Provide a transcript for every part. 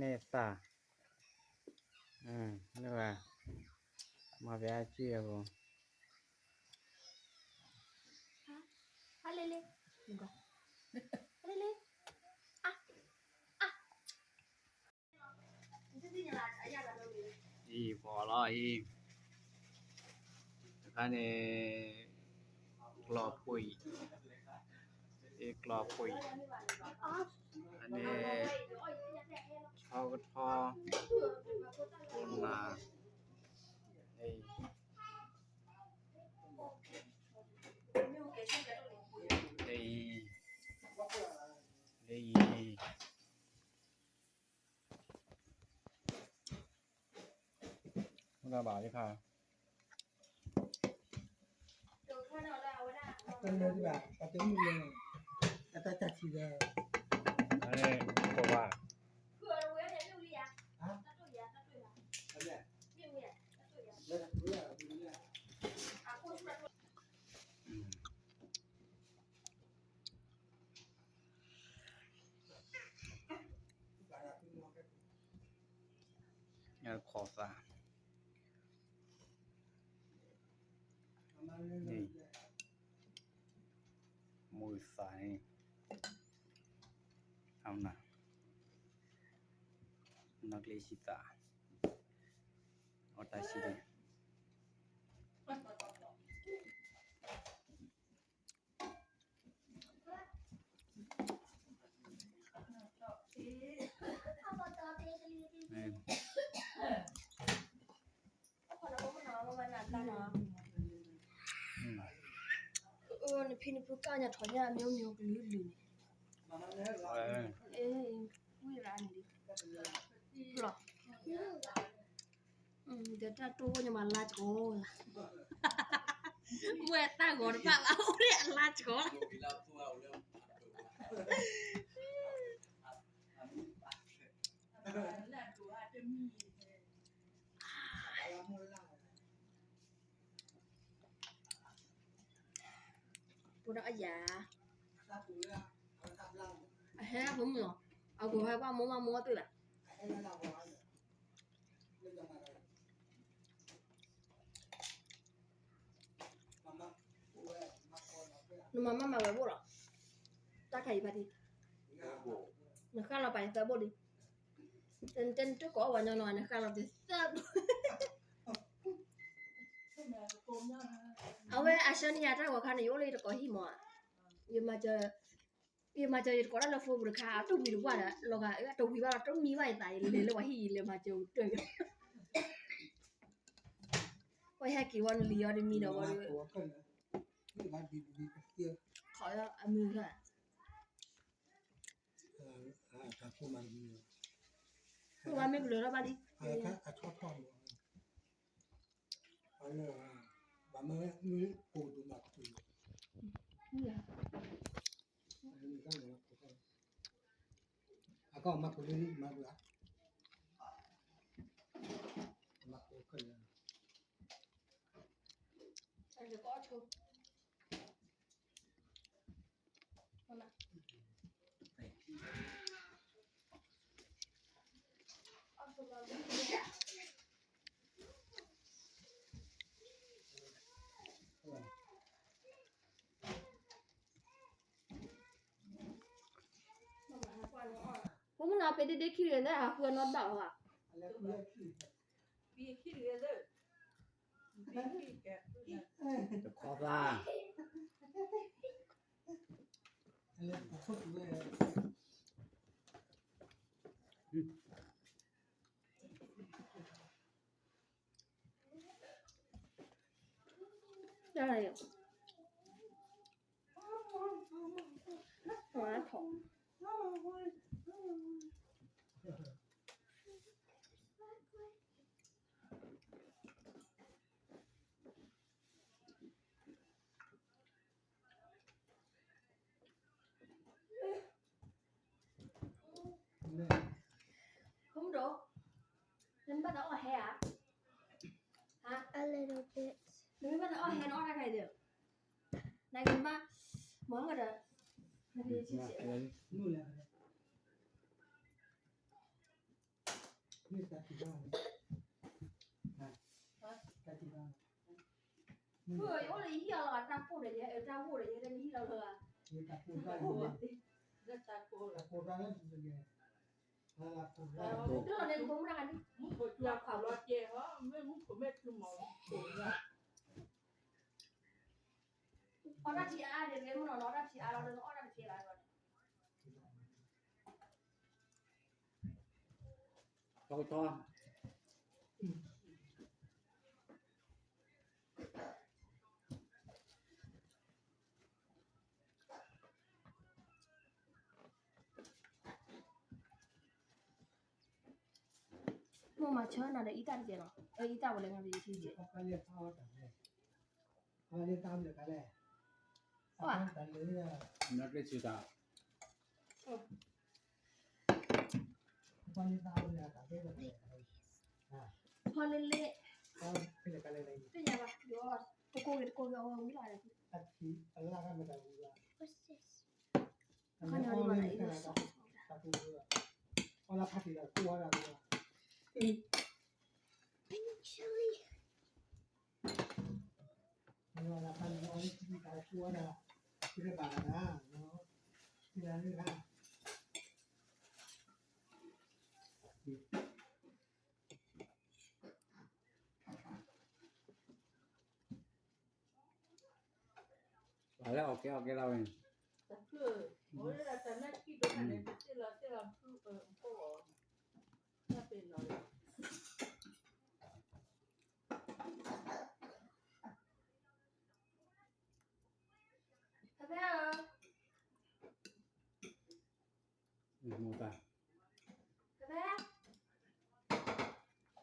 န့ၢ်သၣ်, န့ၣ်ဘၣ်, မၤဖဲအစုအပူၤ, အံၤ ပအီၣ်လီၤအံၤ, တခါန့ၣ် ကျီၢ်ပှံၢ်, အံၤကျီၢ်ပှံၢ်, အန့ၣ် ဆီကထီ, ကိၣ်နၢ်, အံၤ လၢအံၤ, လၢအံၤ, မ့ၢ်ဘၣ်တခါ, တၢ်လၢဘၣ် ပှၤတမုၢ်လၢ်, အတၢ်တၢ်ထံၣ်လၢ, အန့ၣ်, ပဝါ ခိၣ်သၣ်, မုၢ်သၣ်န့ၣ်, အမနၤ, နီၢ်ကျ့ဆံသၣ်, အီၣ်တၢ်ဆံန့ၣ် နဖံနဖုကၢ်ညါထီၣ်ညါအမျိုးမျိုးကလုာ်ကလုာ်န့ၣ်, ဝံၣ်ရၣ်န့ၣ်, လီၤ, ဒီးတၢ်တိၢ်ဝဲညီမၤလါကီလၢ်, ဝဲတၢ်ဂီၤတဘၣ်ဘၣ် အိၣ်ဒီးအလါကီလၢ် ပူၤဒီးအယၤ, အဟဲဖိမုၣ်လီၤ, အကိးဟဲဘၣ်မိၢ်မးမိၢ်အီၣ်တ့ၢ်ဘၣ်, နမၤမၤမၤဝဲဘိၣ်လီၤ, တၢ်ခါအံၤဖါတံၢ်, နဃၣ်လီၤပာ်ယသၢဘိၣ်လံ, တဲနတကိးအီၣ်ဝဲညီနီၤ နဃၣ်လီၤပာ်သၢဘိၣ် အဝဲအဆၢန့ၣ်ယၤတၢ်ဂီၤခါန့ၣ် ယအိၣ်လၢယတကိးဟံၣ်မး, ယမၤစၢၤယတကိးတၢ်လၢဖိပူၤတခါ တဝံၤတဝၢ်ဒီး လီၤဂာ်အတဝံၤဘၣ်ဒီး တမံဘၣ်ယသး ယလဲၤလၢပှၤဟံၣ် ယလဲၤမၤစၢၤတၢ်, ပှၤဟဲက့ၤဝဲနလံၤအီၤတမံဒီးဝဲ, ခီအမုၢ်, ပှၤမ့ၢ်ကလၢၤထီၣ်ဘၣ်လံ အလၢ, ဘၣ်မ့ၢ်မ့ၢ်ပိာ်ဒိၣ်မးခိၣ်, အကမၤခိၣ်လၢမၤဒၣ်, မၤခိၣ်ခဲလၢာ်, ဖိမုၣ်နီၤ ပဒ့ဒ့ခံဂ့ၤလၢအဃုအနီၢ်ဘၣ်အီၤဧါ, တခီသၣ် တၢ်, ဝါထီၣ်, ဖိမုၣ်ဒိၣ်, နမ့ၢ်ဘၣ်တၢ်အီၣ်ဟဲဧါ, ဟါ, နမ့ၢ်ဘၣ်တၢ်အီၣ်ဟဲနအီၣ်တၢ်ခါအံၤဒီး, နကမၤ, မၤဒီး, နက, နက, နက, တၢ်ထံၣ်ဘၣ်, တၢ်ထံၣ်ဘၣ်, ယအိၣ်လၢယဟံၣ်အီၤလီၤ တၢ်ကိၢ်ဒီးယဲ တၢ်ဂိၢ်ဒီးယဲ တၢ်ဟံၣ်လီၤလၢ, တၢ်ကိၢ်တၢ်ဂိၢ်, တၢ်ကိၢ်တၢ်ဂိၢ်, တၢ်ကိၢ်တၢ်ဂိၢ်, မူခိၣ်လီၤကဲဟီ, မ့ၢ်မူခိၣ်မ့ၢ်တုၤမီၤ, အီၣ်တၢ်ထံအါန့ၣ် မ့ၢ်နီၤ အီၣ်တၢ်ထံအါလီၤ အီၣ်တၢ်တကဲလီၤ, ထီထီ, မိၢ်မၤဆၢနၤဒီးအံသၣ်တကဲလီၤ, အံသၣ်ဝဲလၢငါဒီးယထံကဲ, နၢ်က့ၤဆူတၢ်, ဖီလ့လ့, သ့ၣ်ညါဘၣ်, တကိးဂ့ၤတကိးဂ့ၤအဝဲဝံၤလီၤ, အခါန့ၣ်ဒီးဘၣ်, ပှၤလၢအီၣ်ကဲအီၣ်ကဲလီၤဝဲ, တၢ်နၢ်ခံဒိၣ်န့ၣ် တသ့လီၤသ့လီၤဖုအီၤ, တၢ်ပ့ၤနီၣ်လီၤ. မိၢ်တၢ်,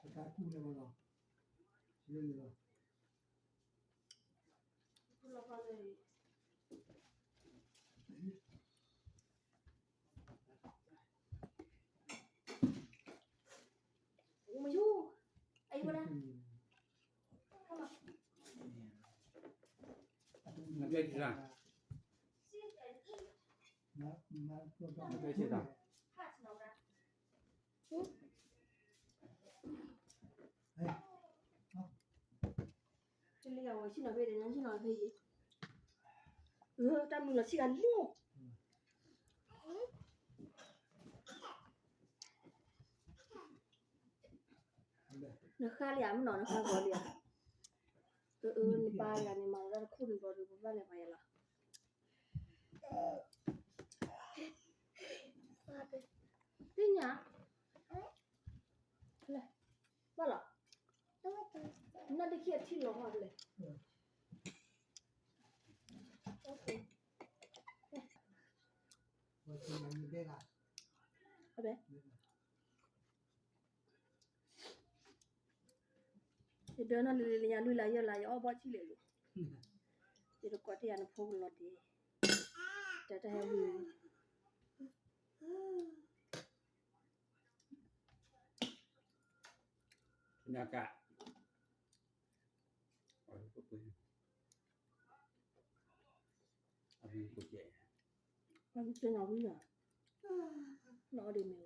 တၢ်ကူၣ်န့ၣ်မနီၤ, လၢလၢလီၤ. မယူ, အံၤဝဲဒၣ်, နကဲဆံးတၢ်, နကဲဆံးတၢ်. တလံၤအဝဲဆ့ၣ်နီၤဖဲဒီး နဆ့ၣ်နီၤဖဲယံၤ, တၢ်မုာ်လီၤဆံၣ်ဂၤလံ, နဃါလံဧါ မနီၤ နဃါဂီၤလံဧါ, အၢ နပၢ်ယၤန့ၣ် မၤလီၤတၢ်တခိၣ်ဒုးဂီၤဒုး ပဘၣ်လဲၤပှၤယၤလီၤ. သ့ၣ်ညါ, ဘၣ်လီၤ, နီၢ်တခံအထံၣ်လီၤဟီလဲၣ်. ယဒၢနီၢ်လံၤလံၤ ယၤလွံၢ်လါယဲၢ်လါ ယအီၣ်ဘီၣ်ဆံၣ်လဲၣ်လိၤ, ယတကိးတ့ၢ်ယၤနဖိကလီၤတ့ၢ်, တၢ်တဟဲဝံၤ, ညါက, ပှၤကစၢ်ညါဝံၤလီၤ, နအီၣ်ဒ်မ့ၢ်ဝဲ,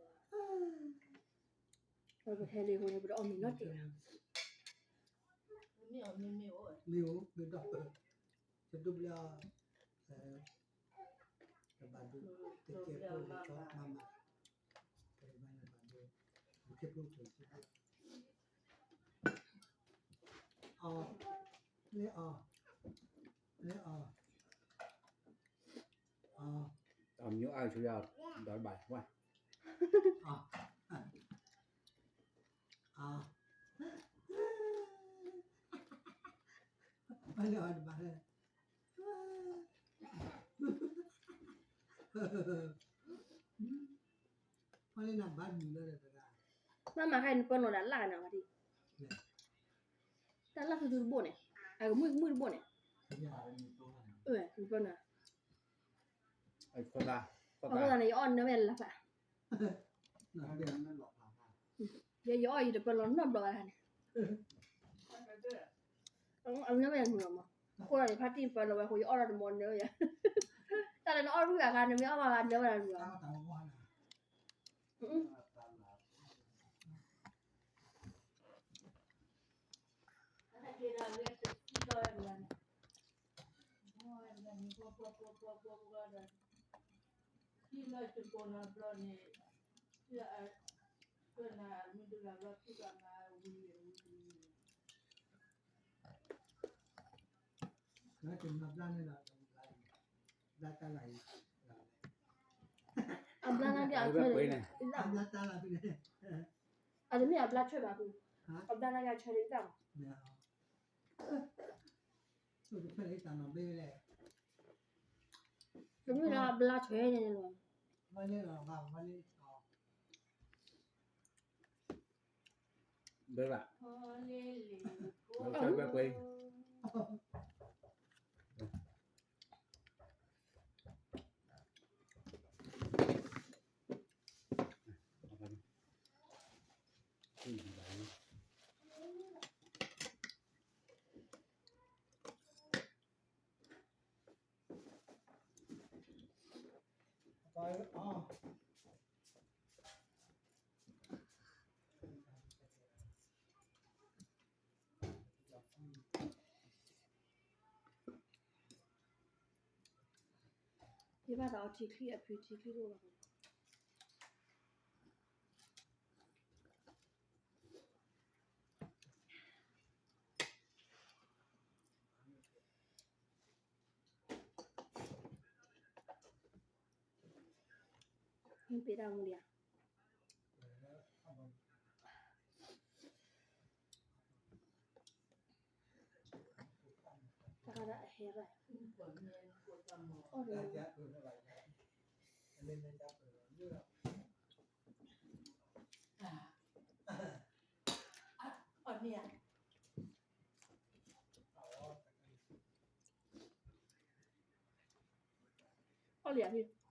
ပဟဲလံအဃိန့ၣ် ပတအီၣ်မ့ၤနီတစဲး, မ့ၢ်အိၣ်မ့ၢ်မ့ၢ်အိၣ်, မ့ၢ်ဒီး, တဒိၣ်ဘျီ, တဘၣ်ဒိ, တကဲဖိကဆီမးမး, တဘၣ်ဒိ, တကဲဖိကဆီ, အီ, လၢအီ, လၢအီ, အီ, တၢ်မညိအါကဆူယၤ, ဒီးတဘၣ်, အီ, အီ, လၢအီတဘၣ်, မ့ၢ်နဘၣ်မံၤလၢတဂၤ, မ့ၢ်မၤခါအံၤနပၢၢ်နီၣ်ဒၣ်လၢ်ကနၤဝဲဒၣ်, တၢ်လၢ်သူသူတဘိၣ်န့ၣ်, အကမုၢ်ကမုၢ်တဘိၣ်န့ၣ်, နပၢၢ်နီၣ်, အဃိသတးန့ၣ် ယအီၣ်နၢဝဲလၢ်ဖး, ယယအီၣ်ယတပၢၢ်လီၤနီတဘျီဘၣ်န့ၣ်, အနၢဝဲနမုာ်လီၤမး, အဃိသတးန့ၣ် ဖါတံၢ်ပၢၢ်လီၤဝဲအဃိ ယအီၣ်ထီၣ်တမီၤနၢဝဲယၤ, တၢ်လၢနအီၣ်ရူၢ်အဂၤနမ့ၢ်အီၣ်ဘၣ်ဂၤနၢဝဲဒၣ်နမုာ်လီၤ. က့ၤဒၣ်လၢတသံလီၤဝဲတဂၤန့ၣ်, ဝဲတဂၤန့ၣ် ပှၤပှၤပှၤပှၤပှၤပှၤဒီး သံလီၤတကိးနီတဘျီန့ၣ်, သံအ, ကနၤမုၢ်တဂၤဘျီ သံဘၣ်မၤဝံၤဝံၤဝံၤဝံၤ, ဘျါတၢ်လၢအဘျါလၢအဆၢန့ၣ်, အတမ့ၢ်အဘျါဆၢဘၣ်, အဘျါလၢအဆၢန့ၣ်တၢ်ဘၣ်, တမ့ၢ်လၢအဘျါဆၢန့ၣ်လီၤ, ဘၣ်, ဘၣ်, ယဘၣ်သးအီထံချံအဖုထံချံတအိၣ်ဘၣ်. မ့ၢ်ပ့ၤတၢ်မူလံဧါ, တၢ်ခါဒၣ်အဟဲဘၣ်, အီၣ်န့ၣ်, အီၣ်လံဧါဖု